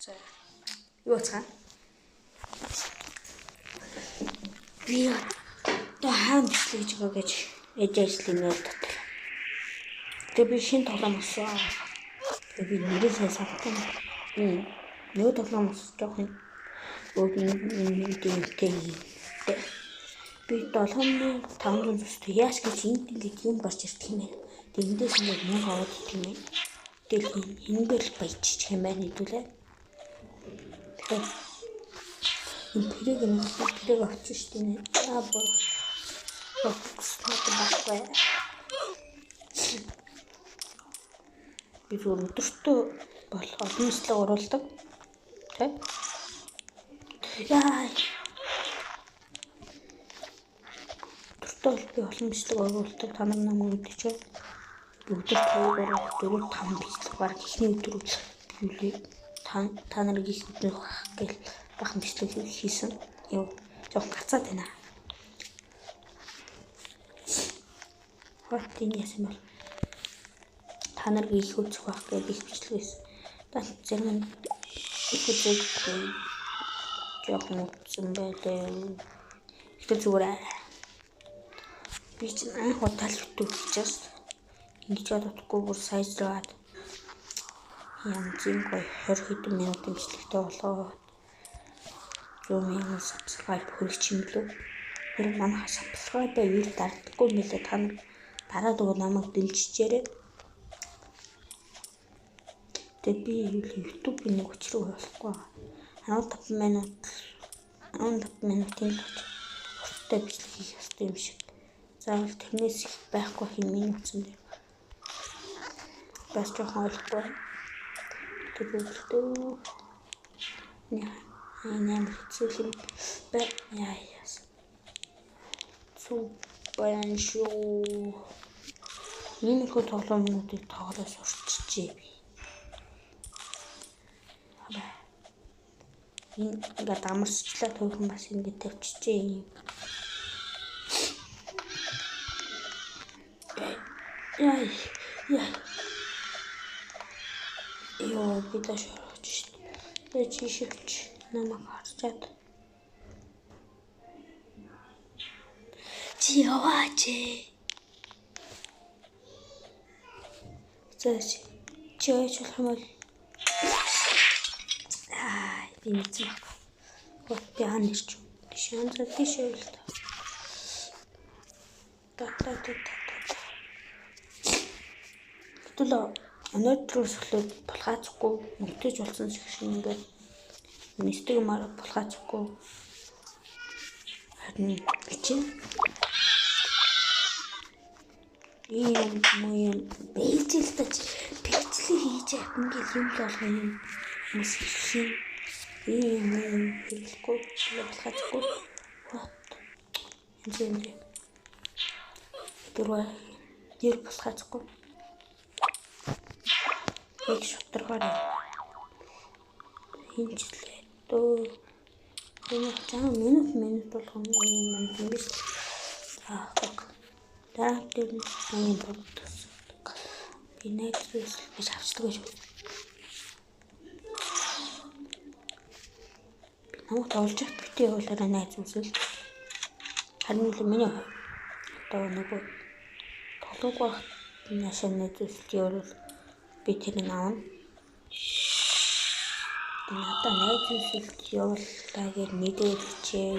За. Юу цаа? Би одоо хаана бичлэг хийж байгаа гэж ээж ажлын нэр дотор. Тэгээ би шинэ тоглоом авсан. Тэгээ би нэрээ сайн санахгүй. Нөгөө тоглоом авсан жоох юм. Өөр нэг юмтэй. Би 7500 зүстэй яаж гэж энд ингээд юм гарч ирдэг юм бэ? Тэндээс ингээд мөнгө аваад ирдэг юм байна. Тэгэл ингээл баяжчих юм байна хэдүүлээ. Тэгэхээр энэ тэрэг нэг тэрэг авчих шүү дээ. Аа боо. Баггүй. Би зүгээр өдөртөө бол олон мэтлэг оруулдаг. Тэ? Яа. Өдөртөө бол би олон бичлэг оруулдаг. Та нар намайг мэдээч. Би өдөрт 2 3 4 5 бичлэг баг эхний өдөр би та нарыг их өдөр гэл бахан бичлэг хийсэн. Йоо, жоохон гацаад байна. Хот энэ яасан бол та нарыг их үзэх байх гэж их бичлэг хийсэн. Зарим нь их үзээгүй жоохон үзсэн байлээ. Гэхдээ зүгээр би чинь анх удаа л YouTube хийчихээс ингэж бодохгүй бүр сайжраад янзын гоё 20 хэдэн минутын бичлэгтэй болоод 100 мянган subscribe хүрэх юм лөө. Тэр манай subscribe-аа юу дардаггүй юм бэлээ. Та нар дараад өгөө намайг дэмжижээрэй. Тэгээ би YouTube-ийн нэг учрыг болохгүй. 15 минут 15 минутын л урттай бичлэг хийх ёстой юм шиг. Заавал тэрнээс их байхгүй юм миний утсан дээр. Бас жоохон ойлгохгүй. Тэр үгэлтөө. Энэ амар хэцүү юм бай. Яа яас. Зүг баян шүү. Иймэрхүү тоглоомнуудыг тоглож сурчжээ би. Энэ ингээд амарчлаа тойрхон бас ингээд тавьчихжээ юм. Яа яа. Йоо би доош орж шít. Тэгээ чи шивч намайг харчаад. Чи яваач. За чи яаж болох юм бол аа би мэдсэн баг. Хот би хаана ирч. Тийш янзаа тийш явал та. Та та та та. Гэтэл өнөөдрөөс эхлээд булгаацгүй нүгтэж болсон шиг ингээд мистик мар булгаацгүй харин хичээн. Ийм юм бэйжилдэж бэйжлэг хийж чадна гэл юм л болгоо юм хүмүүс хийн. Ийм юм хэрэглэхгүй булгаацгүй. Хот. Энд юм. Тэр нэр булгаацгүй. Яг шударгаар хинчлээ дөө. Энэ чам минут минут болгон юм юм биш. Аа баг. Дараа дээр нь бодсон. Би найзаас гэж авчдаг гэж. Би намайг тоглож байхад битээ явуулаарай найз үзэл. Харин л миний одоо нөгөө тоглоогүй байхад наашаа найз үзэл явуул би тэрийг авна. Надаа найз үзэлд явууллаа гэж мэдээд бичээ.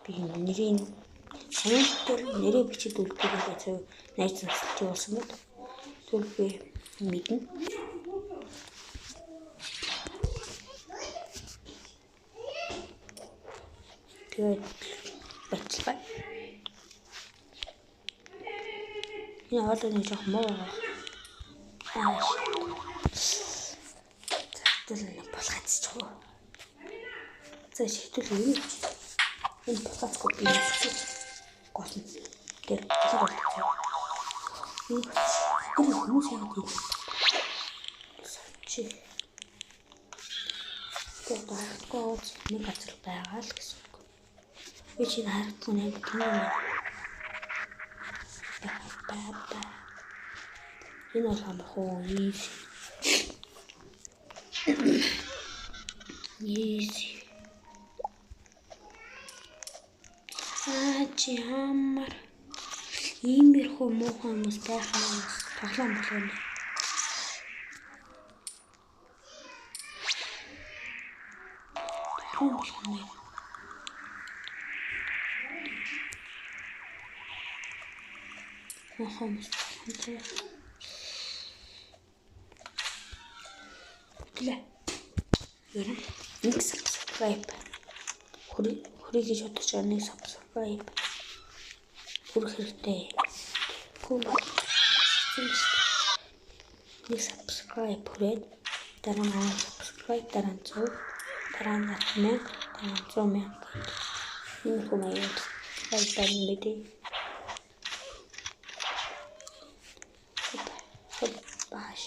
Би нэрийг коммент дээр нэрээ бичиж үлдээгээ зөв найз үзэлд явуулсан мэт. Тэгвэл би мэднэ. Тэгээд бацлаа. Энэ хоолой нэг жоох муу байгаа. Аа. Тэгэл нэг булгаацчих уу. За шийдвэл юу вэ? Энэ булгаацгүй би хэвчээ. Гол нь тэр булгаа болтой. Энэ тэр хүмүүс яагаад ийм чи тэр харагдахгүй нэг газар байгаа л гэсэн үг. Би чи харагдахгүй нэг кино юм. Ба ба. Энэ бол амархан уу. Easy. Аа чи ямар иймэрхүү муухай хүмүүс байх юм тоглоом болгоно. Тоглоом болгоно. Муухай хүмүүс тоглоом. Тэглээ. Ер нь нэг subscribe хүрээ гэж бодож байгаа нэг subscribe хүрэх хэрэгтэй. Нэг subscribe хүрээд дараа нь subscribe дараа нь 100 дараа нь 1000 дараа нь 100,000 гэдэг. Энэ хүмүүс subscribe дарна мэдээ. Баш.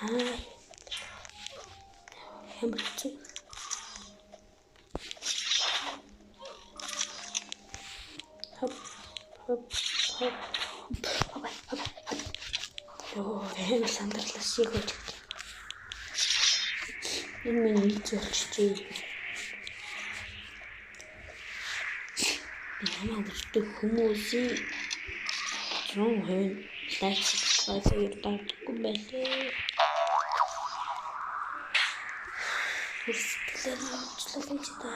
Аа. Ямар хэцүү. Хоп хоп хоп хоп хоп хоп. Йоо, амар сандарлаа шиг болж. Энэ миний нийц болчихжээ. Би намайг үздэг хүмүүсийн 100% лайк subscribe дардаггүй байлээ. Сэтгэлээр намчлаа гэж та.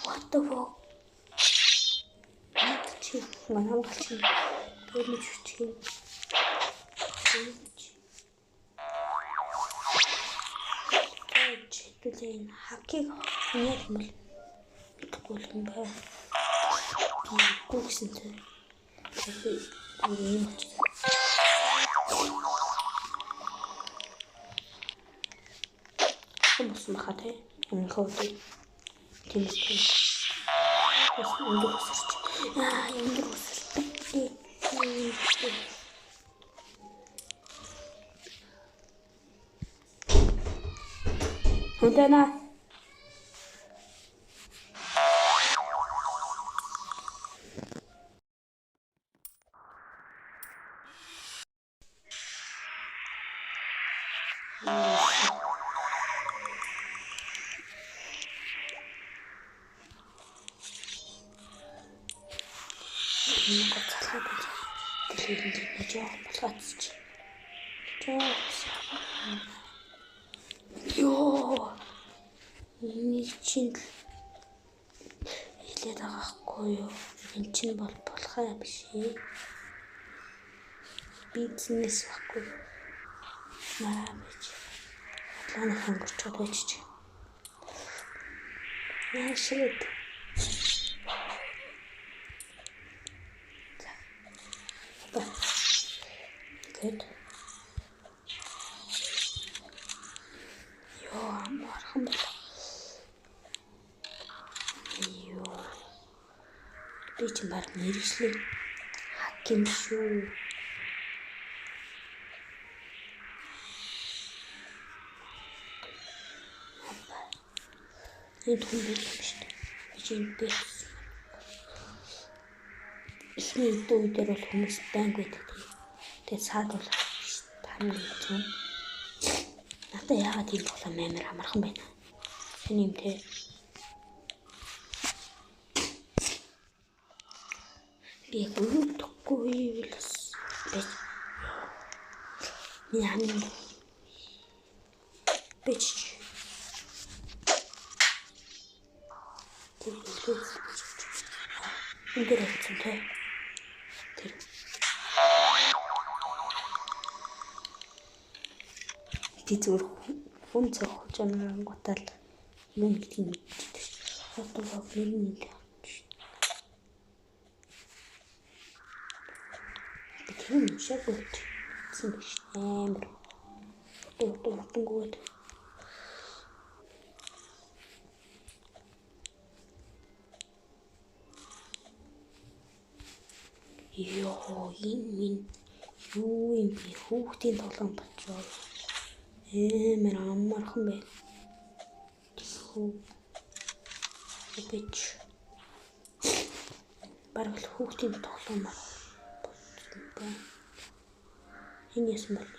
What the fuck? Чи манай хамгаалч юм. Тэр нэг хүч юм. Хэдүүлээ энэ хакийг яг юм бол мэдэхгүй юм байна. Би үгүй гэсэн чинь би юм болчихсон. Болсон баха тий. Өмнөхөө үгүй. Тийм үү. Бас өндөр өсөрч. Аа, өндөр өсөрдөг. Хүндэна. Нэг цалхаад байж. Тэгэхээр нэг жоох болгоцч. Жоох. Йоо. Энийг чинь хэлээд байгаа хгүй юу? Энэ чинь бол болохоо биш ээ. Бизнес байхгүй. Маа бич. Атланы хөнгөрчөөд байж. Яа shit. Good. Йоо, амархан байна. Йоо. Би ч баг мэрэгчлээ хак юм шүү. Энэ түн байх юм шүү дээ. Би ч энд байсан. Эхний үе дээр бол хүмүүс байнг байдаг. Тэгээд саад бол хамгийн хэцүү. Надад яагаад ийм тоглоом амар амархан байна. Тэний юм те. Би яг өрөвдөхгүй л бас байж. Миний хамгийн бич. Тэр энэ дээр очсон те. Тэр би зүгээр хүн цохож ангуудаа л юу гэдгийг мэдчихдэг. Одоо баг нэр нь л би тэр нь уншаагүй гэсэн биш амар. Одоо хатангууд. Йоо, энэ минь юу юм бэ? Хүүхдийн тоглоом болчихоо. Амар амархан байна. Хүү. Бич. Бараг л хүүхдийн тоглоом болсон байна. Энэ яасан бол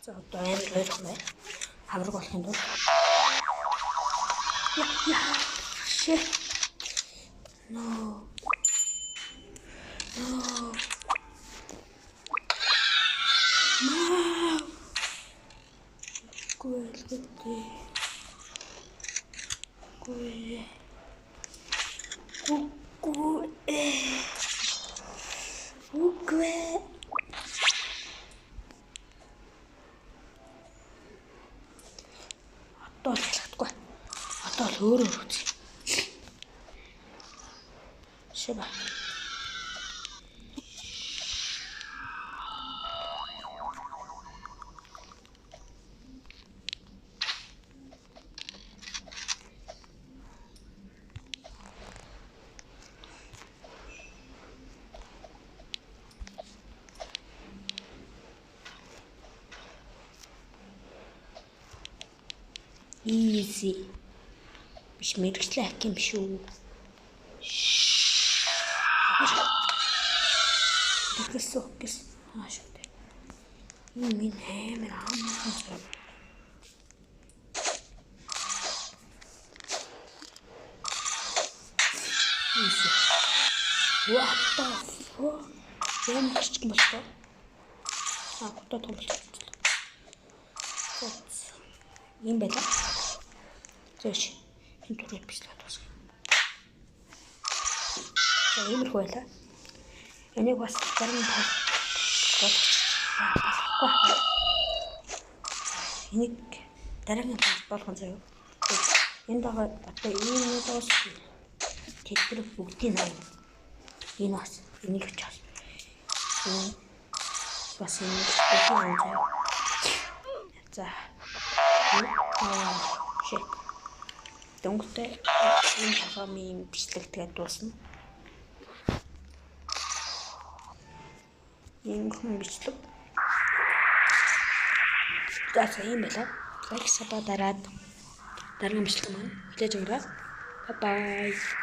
За одоо амар ойрхон бай. Хамраг болохын тулд. Яа. Shit. No. No. No. Гүйлгүтэй. Гүйл. Үгүй. Үгүй. Одоо л ялахдаггүй. Одоо л өөрөөр үзье. Шиба. Easy. Биш мэрэгчлээ хак юм шүү. Тэгсэн гэс аашаа. Энэ минь амар амархан сурав. Easy. What the fuck? Ямар ч юм болтой. А одоо томлоо. Ийм байлаа. Зөөш. Энэ түрүү бичлэг дуусгая. За иймэрхүү байлаа. Энийг бас зарим тал болгочих. Болохгүй. Энийг дараагийн тал болгон заяа. Энд байгаа одоо ийм бас тэд нар бүгдийг авна. Энэ бас энийг очоод. Энэ бас энэ бүгдийг авна заяа. За. Shit. Дөнгөтэй энэ тоглоомын бичлэг тэгээд дуусна. Иймэрхүү бичлэг. За ийм байлаа. Лайк, саба дараад дараагийн бичлэг маань хүлээж аваарай. Bye bye.